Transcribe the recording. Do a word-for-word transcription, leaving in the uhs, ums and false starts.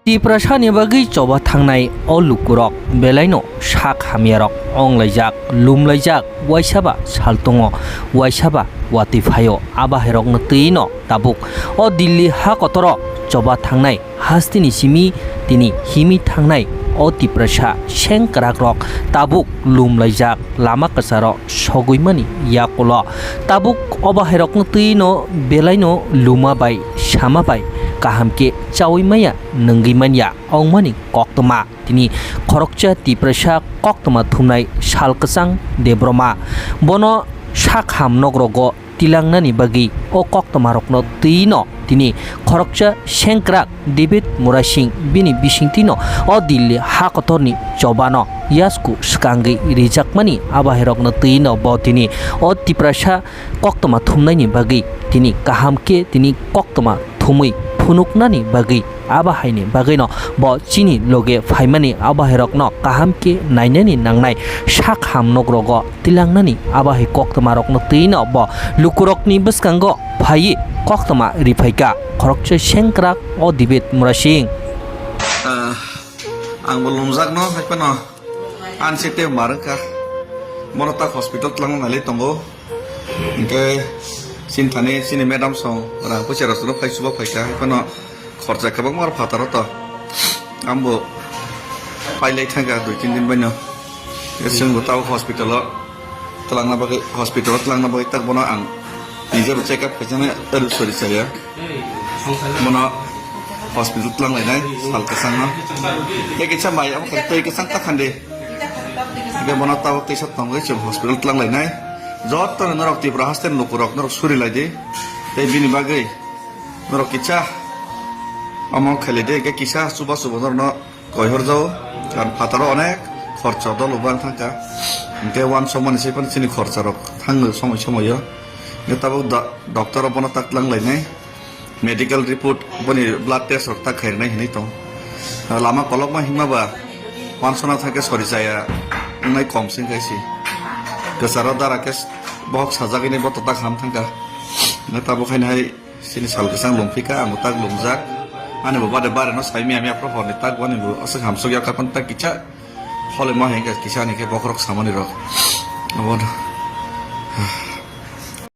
Tiprasani bagwi choba thangnai o lukurok belaino sak hamyarok wnglaijak, lumlaijak, waisaba saltongo, waisaba watwi phaio. Abahairokno twiwi no tabuk o Delhi ha kotoro choba thangnai hasteni simi tini himwi thangnai o Tiprasa sengkrakrok tabuk lumlaijak, lama kwcharo sogwimani yakulo. Tabuk obahairokno twiwi no belaino luma bai sama bai kaham khe chawi maya, nungwi manya wngmani koktwma. Tini khoroksa Tiprasa koktwma thumnai Sal Kwchang Debbarma. Bono sak ham nogrogo tilangnani bagwi o koktwmarokno twiwi no tini khoroksa sengkrak David Murasing bini bisingtwi no o Delhi ha kotorni chobano yasku swkangwi rijakmani abahairokno twiwi no bo tini o Tiprasa koktwma thumnaini bagwi tini kaham khe tini koktwma thumwi phunuknani bagwi, abo haini bagwino bo chini loge phaimani abo hairokno kaham khe nainani nangnai sak ham nogrogo tilangnani abo hai koktwmarokno twiwi no bo lukurokni bwskango phaiwi koktwma riphaikha khoroksa sengkrak o David Murasing. Ah, ang bo lumjakno haiphano ansi tei marwkha. Bono tak hospital twlangna nailai tongo. Hingke chini thani chini madam song rang puisa rok phai chuba phaikha, phano khorcha kwbangma rok phataro to. Ambo pailai thangkha dui tin din baino. Chwng bo tabuk hospital o twlangna bagwi, hospital o twlangna bagwi tak bono ang nijebo check up khaisano elu sori chaya. Bono hospital twlang lainai sal kwchangno. Tei kisa mai abo khe tei kisa ta khande. Hingke bono tabuk teisa tongwi chwng hospital twlang lainai. Jotono norok Tripura haste ni lukurok norok suri lai di. Tei bini bagwi norok kisa omo khailai di, hingke kisa chuba chubo norokno koihor jao. Karon phataro onek khorcha dolo bang thangkha. Hingke uansukmani se phano chini khorcha rok thango somoi somoi o. Hingke tabuk do-, doctor rok bono tak twlang lainai. Medical report boni blood test rok ta khairnai hinwi tong. Lama kolokma himma ba uansukna thangkhe sori chaya wngnai kom sing khai si. Kwcharo dara khe bohok sajagwi nai boto ta kham thangkha. Nai tabuk haino hai chini sal kwchang lungphika, ang tak lungjak. Ani bo bade bare no saimya mya pro horni tak boni bo aswk hamsuk yak kapan tak kicha. Hole ma hengkha kisa ni khe bokhorok samani rok. Abono.